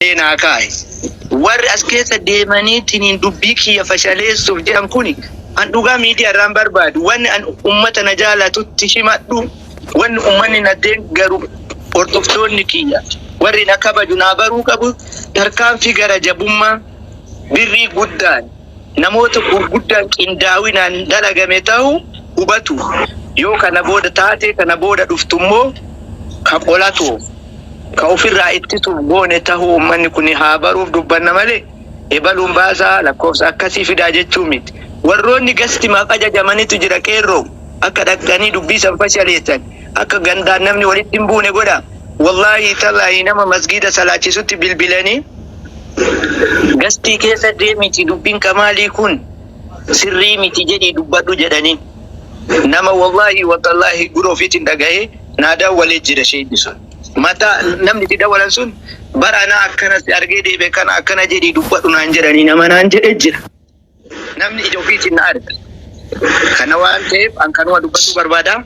Naa kaahe. Warri as keessa deemaniitiniin dubbii kiyya fashaleessuuf jedhan kuni an dhugaa miidiyaa irraan barbaadu. Wanni an ummata na jaalatutti himadhu, wanni ummanni na deeggaru, hordoftoonni kiyya, warri na kabaju naa baruu qabu, tarkaanfii gara jabummaa birrii guddaan namoota gurguddaan qindaawinaan dalagame ta'uu hubatu. Yoo kana booda taatee kana booda dhuftu immoo ka qolatuuf, ka ofirraa ittisuuf goone tahuu ummanni kuni haa baruuf dubbanna malee ebaluun baasaa lakkoofsa akkasii fidaa jechuu miti. Warroonni gastimaaf ajajamanitu jira qeerroo akka dhaqxanii dubbii san fashaleessan akka gandaan namni walitti hin buune godha. Wallaahi tallaahi nama masgiida salaachisutti bilbilanii gastii keessa deemiti dubbiin kamaalii kun sirrii miti jedhii dubbadhu jedhanii. Nama wallaahi watallaahi gura ofiitiin dhagahee naa dawwalee jira sheeyni sun. Mataa namni itti dawwalan sun bara anaa akkana si argee deebi'e kana akkana jedhii dubbadhu naan jedhanii nama naan jedhee jira. Namni ija ofiitiin na arga. Kana waan ta'eef an kanuma dubbatuu barbaada.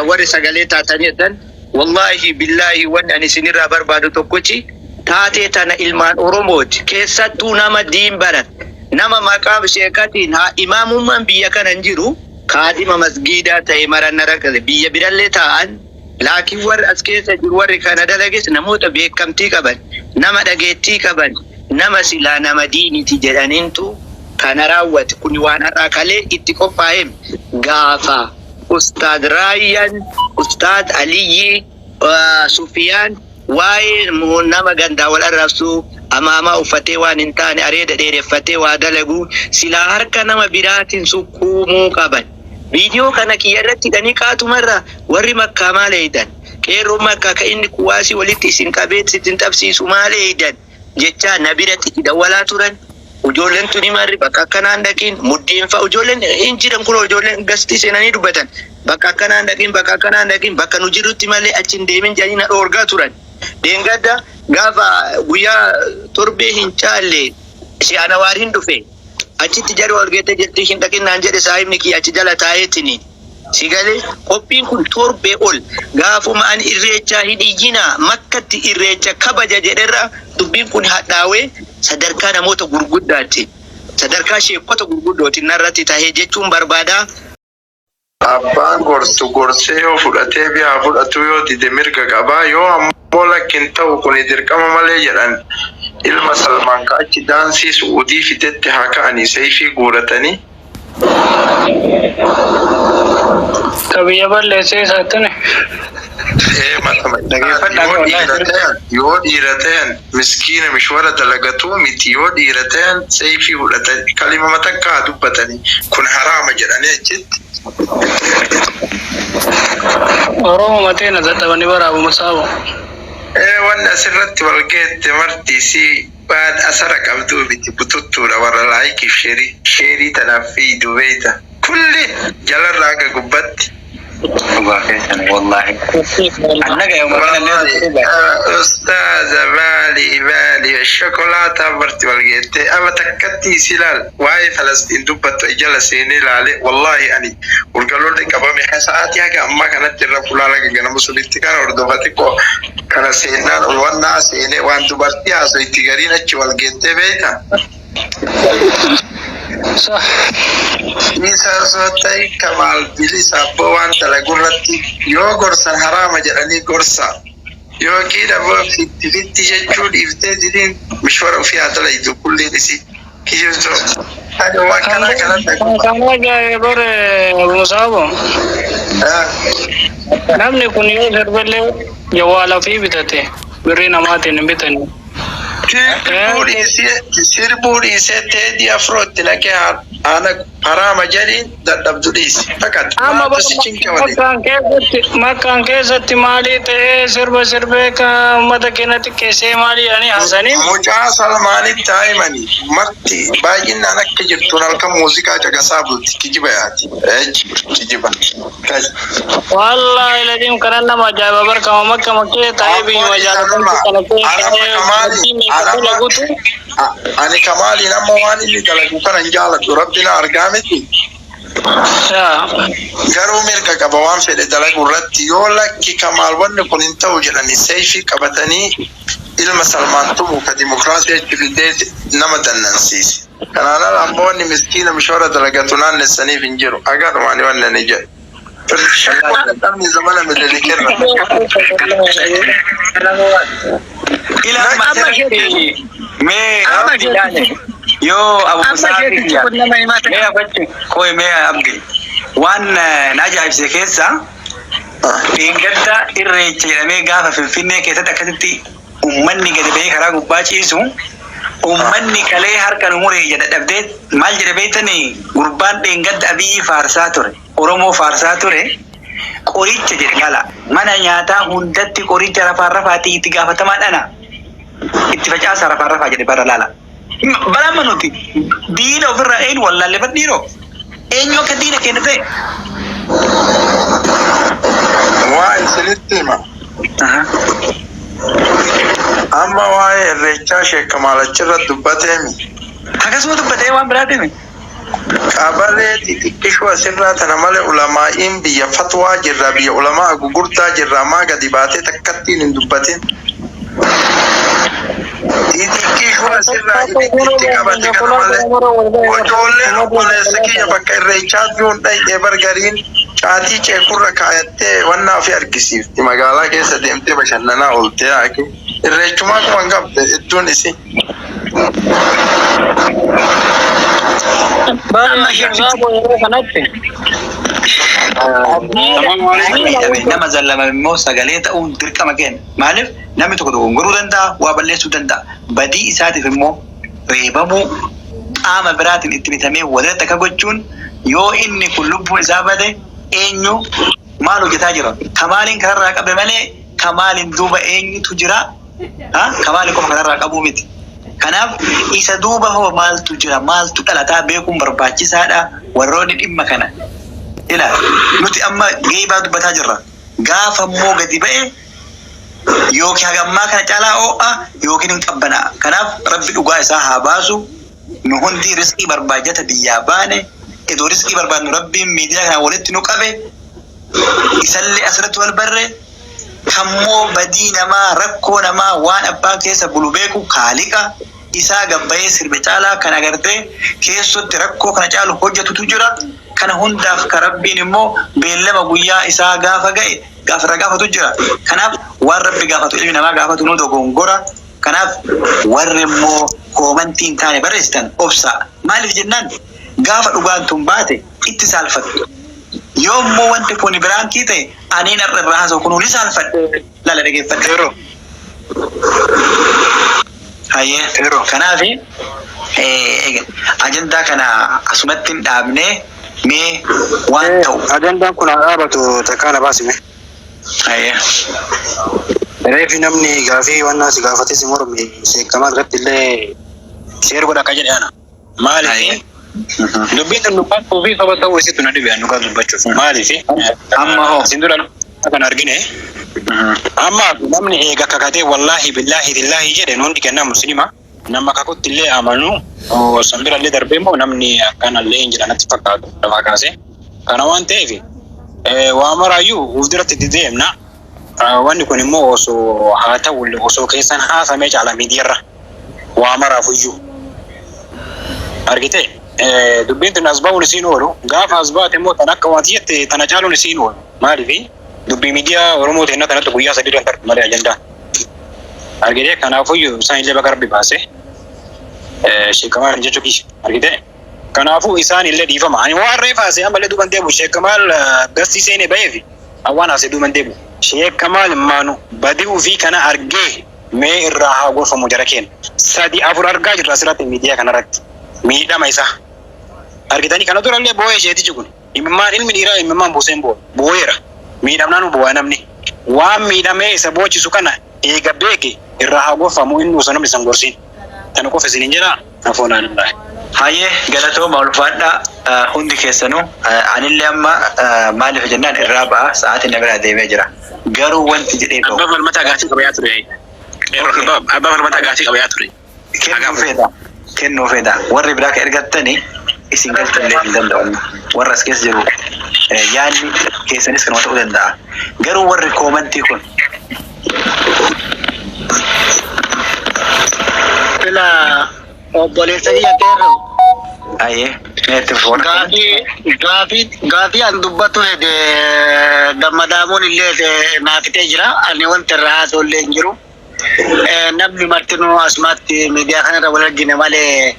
Warri sagalee taatanii jettan wallaahi billaahi wanni ani isinirraa barbaadu tokkochi taatee tana ilmaan Oromooti. Keessattuu nama diin barate nama maqaa sheekatiin haa imaamummaan biyya kana hin jiru kaadima masgiidaa ta'e maranna rakkate biyya birallee taa'an laakiin warri as keessa jiru warri kana dalages namoota beekamtii qaban nama dhageettii qaban nama silaa nama diiniti jedhanintu kana raawwate. Kuni waan har'aa kalee itti qophaa'eem gaafa Ustaad Raayyaan, Ustaad Aliyyii, Sufiyaan waa'ee nama gandaa wal arrabsuu amaamaa uffatee waan hin taane areeda dheereffatee waa dalagu silaa harka nama biraatiin sukkuumuu qaban. Viidiyoo kana kiyya irratti hidhanii qaatumarra warri makkaa maal eeydan? Qeerroon makkaa ka inni kuwaasii walitti isin qabee isin tapsiisu maal eeydan? Jechaa na biratti itti dawwalaa turan. Ijoolleen tuni marri bakka akkanaan dhaqiin muddiin fa'a ijoolleen hin jiran kun ijoolleen gastii seenanii dubbatan. Bakka akkanaan dhaqiin bakka akkanaan dhaqiin bakka nu jirrutti malee achi hin deemin jedhanii na dhoorgaa turan. Deengadda gaafa guyyaa torbee hin caalle si'anawaar hin dhufe. Achitti jarri wal geettee jirti hin dhaqin naan jedhe saahibni kiyya achi jala taa'eetini. Si galee qophiin kun torbee ol gaafuma ani irreechaa hin iyyinaa makkatti irreecha kabaja jedherra dubbiin kun hadhaawee sadarkaa namoota gurguddaatti sadarkaa sheekota gurguddootiin narratti tahee jechuun barbaada. Abbaan gorsu gorsee yoo fudhatee bihaa fudhatuu yoo dide mirga qaba. Yoo ammoo lakki hin ta'u kuni dirqama malee jedhan ilma Salmaan ka achi daansii Su'uudii fidetti haa ka'anii seeyfii guuratanii. Ka biyya balleessee isaatti Ee matama Dhageeffadhaa yoo wallaahi. dhiira ta'an yoo dhiira ta'an miskiina mishwara dalagatuu miti yoo dhiira ta'an seeyfii fudhatanii kalimama takka haa dubbatanii kun haraama jedhanii achitti. Oromoo mateen dadhabanii baraabuma saabu. Ee wanni asirratti wal geette marti isii waan asara qabduu miti bututtuudha warra laayikiif sheerii sheerii tanaaf fiidu beeyta kulli jalarraa haga gubbatti. Dhugaa keessan wallaahi. Annaga yoo makina illee Wallahi ustaaza maali maali shokolaataa barti wal geette ama takkatti isi laal waa'ee Falastiin dubbattu jala seenee laale wallahi ani urgaloolli qabame sa'aatii haga ammaa kanatti irra fulaala ganama sunitti kana hordofa xiqqoo kana seennaan ol wannaa seenee waan dubartii haasoitti gariin achi wal geettee beeyta. Sah. Isa osoo ta'e kamaal bilisa abboo waan dalagu irratti yoo gorsan haraama jedhanii gorsa yookiin ammoo fitti fitti jechuu dhiiftee diliin mishwara ofii haa dalaydu kulliin isii kijibsoo ani waan kanaa kanan dhaguma. Kan ajaa'ibe bare Musaabo. Namni kun yoo sirbillee jawaala ofii bitate birrii namaatiin hin bitani. Sirbuu dhiisee sirbuu dhiisee teedii afroo itti naqee haana haraama jedhiin dadhabdu dhiisi. Fakat Amma maaltu si cinqa waliin. makkaan keessatti makkaan keessatti maalii ta'ee sirba sirbee kan uummata keenya xiqqeessee maalii jedhanii haasanii Mucaa Salmaanitti haa himanii marti baay'inaan akka jirtuun halkan muuziqaa caqasaa bulti kijiba yaati. Eej kijiba. Wallaahi ladiim kanan nama ajaa'iba barkama makka makkee taa'ee biyyuma jaallatamtu kana keessa ta'ee dubartii meeqa dalagutu Ani kamaaliin amma waan inni dalagu kana hin jaaladhu rabbi na argaa miti. Yaa. Garuu mirga qaba waan fedhe dalagu irratti yoo lakki kamaal wanni kun hin ta'u jedhanii seeyfii qabatanii Ilma Salmaan tumu ka dimokiraasii achi fidee nama dannansiise. Kanaan ala ammoo wanni miskiina mishoora dalagatu naannessaniif hin jiru. Agaadhumaan wanni ani jedhu. Namni zamana mililikirra. Ila amma asirratti mee abdi ilaale yoo Abu Musaafi kiyya mee afachi kooy mee abdi waan na ajaa'ibse keessa dheengadda irreecha jedhamee gaafa Finfinnee keessatti akkasitti ummanni gadi ba'ee karaa gubbaa ciisu ummanni kalee harka nu muree jedha dhabdee maal jedhe beektanii gurbaan dheengadda Abiyyi faarsaa ture Oromoo faarsaa ture qoricha jedhe gala mana nyaataa hundatti qoricha rafaan rafaatii itti gaafatamaa dhana itti facaasa rafaan rafaa jedhe bara laala. Bara amma nuti diina ofirraa eenyu wallaalle bar dhiiroo eenyu akka diina keenya ta'e. Waa isinitti hima. Amma waa'ee irreechaa sheekamaal achirra dubbateemi. Akkasuma dubbatee waan biraa deeme. Qabalee xixiqqishuu asirraa tana malee ulamaa'iin biyya fatwaa jirra biyya ulamaa gugurdaa jirra maa gadi baatee takkattiin hin dubbatin. Xixiqqishuu asirraa ibiddi itti qabate kana malee ijoolleen obboleessa kiyya bakka irreechaa jiruun dhayxee bargariin caatii ceekurra kaayattee wannaa ofii argisiifti magaalaa keessa deemtee bashannanaa ooltee haake irreechumaa kuma hin qabde iddoon isii. Yeroo kanatti Nama zallamame immoo sagalee ta'uun dirqama kenna. Maaliif namni tokko dogongoruu danda'a, waa balleessuu danda'a. Badii isaatiif immoo reebamuu qaama biraatiin itti bitamee walirratti akka gochuun yoo inni kun lubbuun isaa bade eenyu maal hojjetaa jira? Kamaaliin kanarraa qabe malee kamaaliin duuba eenyutu jira? Kamaaliin qofa kanarraa qabuu miti. Kanaaf isa duuba hoo maaltu jira? Maaltu dhalataa beekuun barbaachisaadha. Warroonni dhimma kana. Ila nuti amma geebaa dubbataa jirra. Gaafa immoo gadi ba'e yookiin hagammaa kana caalaa ho'a yookiin hin qabbanaa'a. Kanaaf rabbi dhugaa isaa haa baasu. Nu hundi riskii barbaajata biyyaa baane iddoo riskii barbaadnu rabbiin miidiyaa kana walitti nu qabe isallee asirratti wal barre kammoo badii namaa rakkoo namaa waan abbaan keessa bulu beeku kaaliqa isaa gabbayee sirbe caalaa kan agartee keessatti rakkoo kana caalu hojjetutu jira. Kana hundaaf ka rabbiin immoo beellama guyyaa isaa gaafa ga'e gaafa irra gaafatu jira. Kanaaf waan rabbi gaafatu ilmi namaa gaafatu nu dogongora. Kanaaf warri immoo koomantii hin taane barreessitan obsaa. Maaliif jennaan gaafa dhugaan tun baate itti saalfattu. Yoo immoo wanti kun biraankii ta'e aniin har'a irraa haasa'u kun ni saalfadhe. Laala dhaggeeffadhe. Hayyee. Kanaaf ajandaa kana asumatti hin dhaabnee mee waan ta'u. Ajandaan kun haa dhaabatu takkaa na baasime. Hayyee. Reefi namni gaafii waan si gaafatee si morme sheekamaa irratti illee sheer godha akka jedhe ana. Maaliif? Dubbiin tun dubbattuu fi soba ta'uu isitu na dhibe dhugaa dubbachuuf. Maaliif? Amma hoo? Isin dura kan argine. Amma namni eega kakatee wallaahi billaahi tillaahi jedhe nundi kennaa musliima. Nama kakutti illee amanu san bira illee darbee immoo namni akkanallee hin jira natti fakkaatu lafaa kaasee. Kana waan ta'eef waa maraayyuu uf duratti itti deemna. Wanni kun immoo osoo haa ta'u osoo keessan haasamee caala miidiyaarra waa maraafuyyuu. Argite dubbiin tun as ba'uun isiin oolu gaafa as baate immoo tan akka wanti jette tana caaluun isiin oolu. Maaliif dubbii miidiyaa Oromoo ta'e kanatti guyyaa sadii irra tartu malee ajandaa. Argite kanaafuyyuu isaan illee bakka rabbi baase sheekamaa jechuu kiyya argite. Kanaafuu isaan illee dhiifama. Ani waan reefa haasee ammallee duuban deebu sheekamaal gastii seenee ba'eefi waan haasee duuban deebu. Sheekamaal maanu badii ofii kana argee mee irraa haa gorfamu jara keenya. 3-4 argaa jirra asirratti miidiyaa kanarratti. Miidhama isaa. Argitanii kana durallee boo'ee isheetichi kun. Imimmaan ilmi dhiiraa imimmaan buuseen boo'eera. Miidhamnaan boo'a namni. Waan miidhamee isa boochisu kana eega beeke irraa haa gorfamu inni osoo namni isan gorsiin. Kana qofa isin hin jedhaa afoonaan hin bahe. Hayyee galatooma ulfaadhaa hundi keessanuu anillee amma maaliif jennaan irraa ba'a sa'aatiin na biraa deemee jira. Garuu wanti jedhee qabu. Abbaa falmataa gaafii qabayaa ture. Abbaa falmataa gaafii qabayaa ture. Kennuu feeta. Kennuu feeta. Warri biraa kan ergattanii isin galchuu hin danda'u. Warra as keessa jiru yaadni keessanis kanuma ta'uu danda'a. Garuu warri koomantii kun Obboleessa kiyya qeerroo. Ayyee meetti fuuna. Gaafii gaafii gaafii an dubbatu hede gammadaamuun illee naafitee jira. Ani wanti irraa haasa'u illee hin jiru. Namni martinuu asumatti miidiyaa kanarra wal argine malee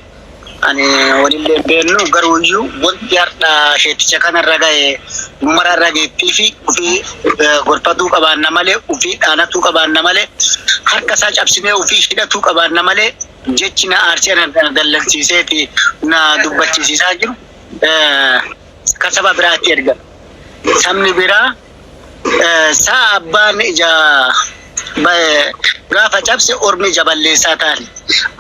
ani walillee hin beeknu, garuu iyyuu wanti har'a sheeticha kanarra gahe numara irra geettii fi ofii gorfatuu qabaanna malee, ofii dhaanatuu qabaanna malee, harka isaa cabsinee ofii hidhatuu qabaanna malee, jechi na aarsee na dallansiiseeti na dubbachiisisaa jiru kan saba biraatti ergame. Sabni biraa sa'a abbaan ija gaafa cabse ormi ija balleessaa taane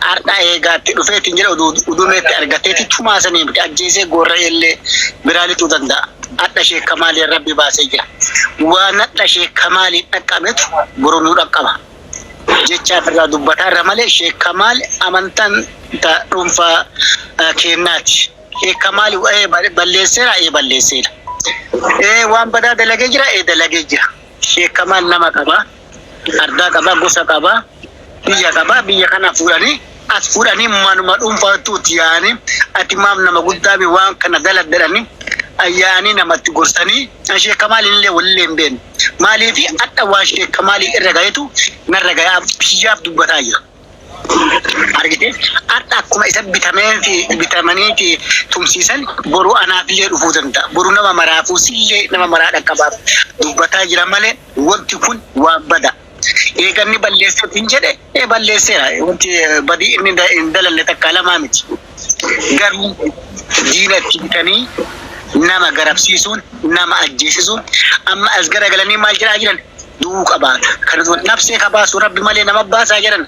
har'a eegaatti dhufeetiin jedha udumeetti argateeti tumaa sanii miti ajjeesee goorra'ee illee biraa lixuu danda'a. Hadha Sheek Kamaaliin Rabbi baasee jira. Waan hadha Sheek Kamaaliin dhaqqabetu boru nu dhaqqaba. Jecha irraa dubbataa irra malee Sheek Kamaal amantaan dhuunfaa keennaati. Sheek Kamaal balleesseera, balleesseera. Waan badaa dalagee jira, dalagee jira. Sheek Kamaal nama qaba, ardaa qaba, gosa qaba, biyya qaba, biyya kana fuudhanii as fuudhanii manuma dhuunfaatuuti yaa'anii ati maaf nama guddaa bi waan kana daladhanii ayyaanii namatti gorsanii Sheek Kamaal illee walillee hin beeknu. Maaliif hadha waan Sheek Kamaal irra gahetu narra gahaa biyyaaf dubbataa jira. Argite, hadha akkuma isa bitamee bitamaniiti tumsiisan boru anaafillee dhufuu danda'a. Boru nama maraafuu sillee nama maraa dhaqqabaaf dubbataa jira malee wanti kun waan bada. Eeganni balleesseetiin hin jedhe, balleesseera. Wanti badii inni hin dalalle takka lamaa miti. Garuu diina itti bitanii nama garabsiisuun, nama ajjeesisuun, amma as garagalanii maal jedhaa jiran, du'uu qabaata. Kana nafsee ka baasu Rabbi malee nama baasaa jedhan.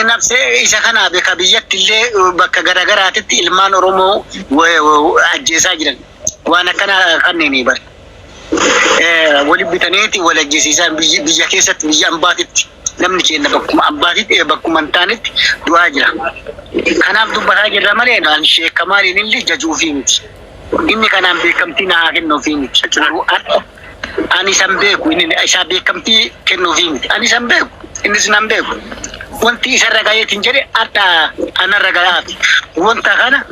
Nafsee isa kanaaf ka biyyatti illee bakka garagaraatitti ilmaan Oromoo ajjeesaa jiran. Waan akkana kanneenii bara. Wali bitaniiti wal ajjeesiisan biyya keessatti, biyya ambaatitti namni keenya bakkuma ambaatitti bakkuma hin taanetti du'aa jira. Kanaaf dubbataa jirra malee ani Sheek Kamaaliin illee jajuufii miti. Inni kanaan beekamtii na haa kennuufii miti. Garuu har'a ani isan beeku, inni isaa beekamtii kennuufii miti. Ani isan beeku, innis nan beeku. Wanti isarra gaheetiin jedhe har'a anarra gahaati. Wanta kana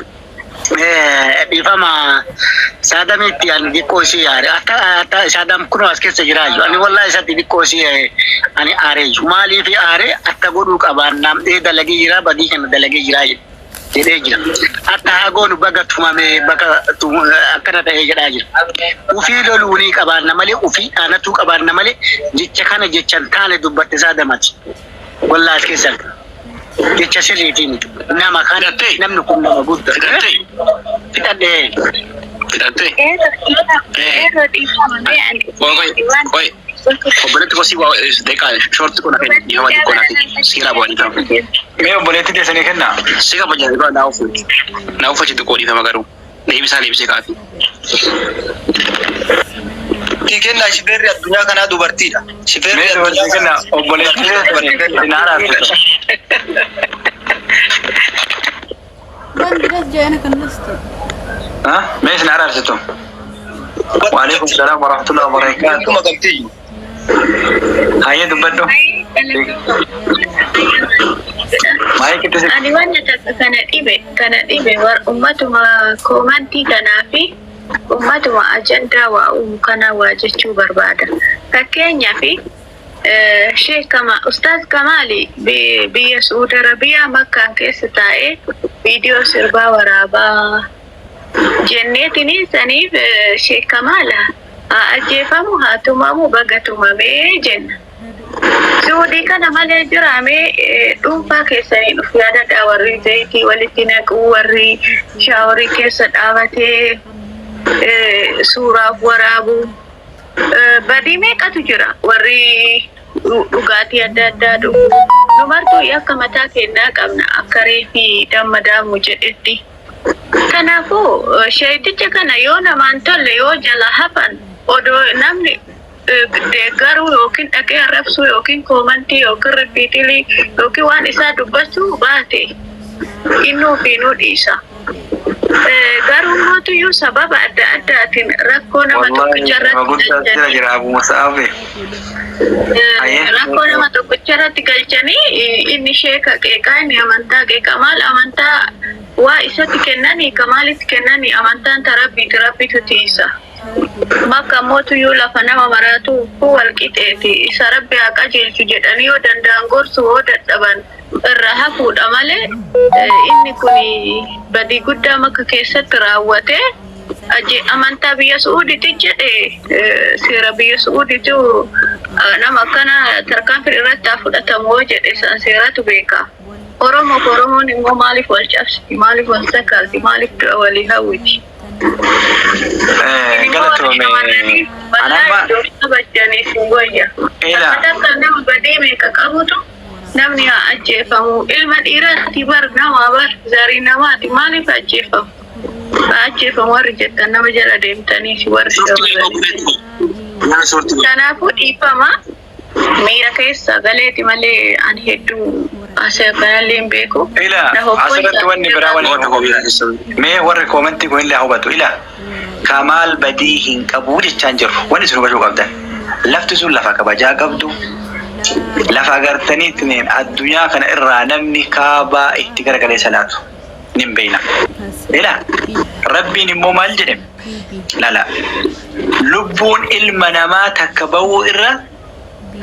dhiifama saadamitti ani xiqqoo isii aare. Akka saadam kunoo as keessa jiraa jiru. Ani wallahi isatti xiqqoo isii ani aaree jiru. Maaliif aare? Akka godhuu qabaan nam'ee dalagee jira, badii kana dalagee jira jedhee jira. Akka haa goonu, baga tumamee, baga akkana ta'ee jedhaa jira. Ufii loluunii qabaanna malee, ufii dhaanatuu qabaanna malee, jecha kana jecha hin taane dubbatte saadamati. Wallahi as keessa jecha sirriitii miti. Nama kana namni kun nama guddaa. Fixattee? Fixadhee. Fixattee? Qoy qoy. Obboleetti kosii waa deeqaa short kun hafe dhiifama xiqqoo naaf seeraa bu'anii ta'u. Mee obboleetti teessanii kennaa? Si kabaja dhiifama naa uffatu. Naa uffachi xiqqoo dhiifama garuu. Deebisaa deebisee kaafi. Kennaa, shifeerri addunyaa kanaa dubartiidha. Shifeerri Mee dubartii kennaa, obboleetti teessanii isin haaraarsitu. Waan biras jedhana kan nastu. Mee isin haaraarsitu. Waalaikum salaam warahmatullahi wabarakatuh. Akkuma qabdiyyu. Hayyee, dubbadhu. Maayikitti si Ani wanta takka kana dhibe war ummatuma koomantii kanaa fi ummatuma ajandaa waa uumu kana waa jechuu barbaada. Fakkeenyaaf Sheek Kama Ustaaz Kamaali biyya Saudi Arabiyaa Makkaan keessa taa'ee viidiyoo sirbaa waraabaa jenneetini saniif Sheek Kamaala haa ajjeefamu, haa tumamu, baga tumamee jenna. Suudii kana malee jiraame dhuunfaa keessanii of yaadadha, warri zayitii walitti naqu, warri shaaworii keessa dhaabatee suuraaf waraabu. Badii meeqatu jira, warri dhugaatii adda addaa dhugu. Dubartuu akka mataa kennaa qabna akka reefii damma daamu jedhetti. Kanaafuu sheeticha kana yoo namaan tolle yoo jala hafan, odoo namni deeggaruu yookiin dhaqee arrabsuu yookiin koomantii yookiin ripiitilii yookiin waan isaa dubbachuu baate, innuu fi nuu dhiisa. Garuu mootuyyuu sababa adda addaatiin rakkoo nama Wallahi tokkicha nama irratti guddaa jira galchanii jira Abu Musa'aaf. Rakkoo nama tokkicha irratti galchanii inni sheeka qeeqaa, inni amantaa qeeqaa, maal amantaa waa isatti kennanii ka maalitti kennanii? Amantaan ta Rabbiiti, Rabbitu tiisa. Makka mootuyyuu lafa nama maraatu wal qixeeti. Isa Rabbi haa qajeelchu jedhanii yoo danda'an gorsu, yoo dadhaban irra hafuudha malee inni kun badii guddaa Makka keessatti raawwate. Amantaa biyya Su'uuditi jedhe, seera biyya Su'uuditu nama akkana tarkaanfii irratti haa fudhatamu yoo jedhe san seeratu beeka. Oromoo fi Oromoon immoo maaliif wal cabsiti? Maaliif wal sakaalti? Maaliif du'a walii hawwiti? Galatoome. Anamma Ila. Takka nama badii meeqa qabutu namni haa ajjeefamu. Ilma dhiiraati bar, nama bar, zarii namaati, maaliif ajjeefamu? Haa ajjeefamu warri jettan nama jala deemtanii si warri shamarranii. Kanaafuu dhiifama, miira keessa galeeti malee ani hedduu asii akkanallee hin beeku. Ila Na hokkolcha. asirratti wanni biraa wanni mee warri koomentii kun illee hubatu, ila Kamaal badii hin qabu jechaan jiru. Wanni isin hubachuu qabdan, lafti sun lafa kabajaa qabdu, lafa agartaniitiin addunyaa kana irraa namni kaabaa itti garagalee salaatu nin beeyna. Ila Rabbiin immoo maal jedhe? Lala, lubbuun ilma namaa takka ba'uu irra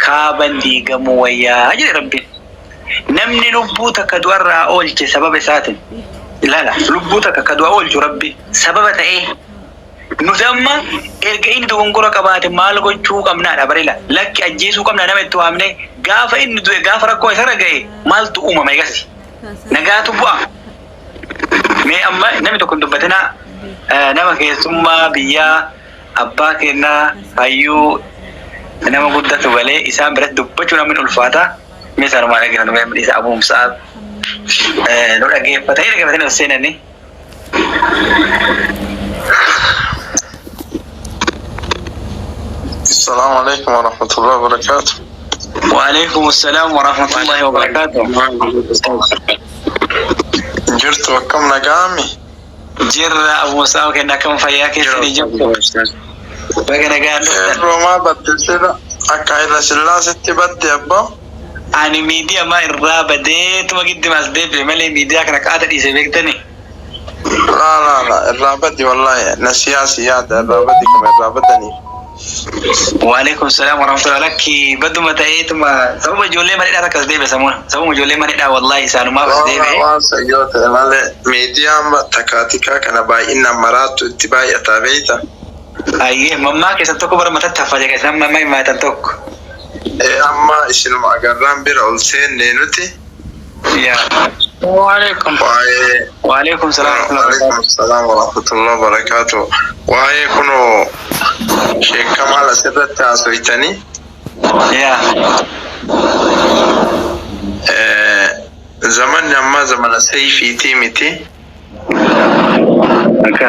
kaaban diigamuu wayyaa jedhe Rabbiin. Namni lubbuu takka du'arraa oolche sababa isaatiin, ilaala, lubbuu takka ka du'a oolchu Rabbi sababa ta'ee, nuti amma erga inni dogongora qabaate maal gochuu qabnaadha barela? Lakki, ajjeesuu qabna nama itti waamne. Gaafa inni du'e, gaafa rakkoo isarra ga'e, maaltu uumama? Egas nagaatu bu'a. Mee amma namni tokko hin dubbatinaa. Nama keessummaa biyyaa abbaa kennaa hayyuu nama guddatu galee isaan biratti dubbachuu namni ulfaata. Mee isaanumaa dhaggeeffatu. Mee isa Abu Musa'ab nu dhaggeeffatanii dhaggeeffatanii ol seenanii. السلام عليكم ورحمة الله وبركاته. وعليكم السلام ورحمة الله وبركاته. Jirtu, akkam, nagaami? Jirra, Abu Musa'ab kenna, akkam, fayyaa keessanii jirtu? Baga nagaan dhuftan. Roomaa badde sila akka Haila Sillaasitti badde abbaa. Ani miidiyaa maa irraa badeetuma giddimaas deebi'e malee miidiyaa kana qaata dhiise, beektanii? لا لا لا, irraa baddi, wallahi na siyaasi yaada irraa baddi kama irraa baddaniif. وعليكم السلام ورحمة الله. Lakki, badduma ta'eetuma sababa ijoollee maneedhaa akkas deebi'e samuun sababa ijoollee maneedhaa, wallahi isaanumaaf as deebi'e. Waan sayyoo ta'e malee miidiyaan takaatikaa kana baay'inaan maraattu itti baay'ataa, beeyta. Ayyee, mammaa keessan tokko bara matatti hafa jedhe, isaan mammaa himaatan tokko. Amma isinuma agarraan bira ol seenne nuti. Yaa. وعليكم. Waa'ee وعليكم السلام ورحمة الله. وعليكم السلام ورحمة الله وبركاته. Waa'ee kunoo Sheek Kamaal asirratti haasoytanii. Yaa. Zamanni ammaa zamana sayfiitii miti. Akka.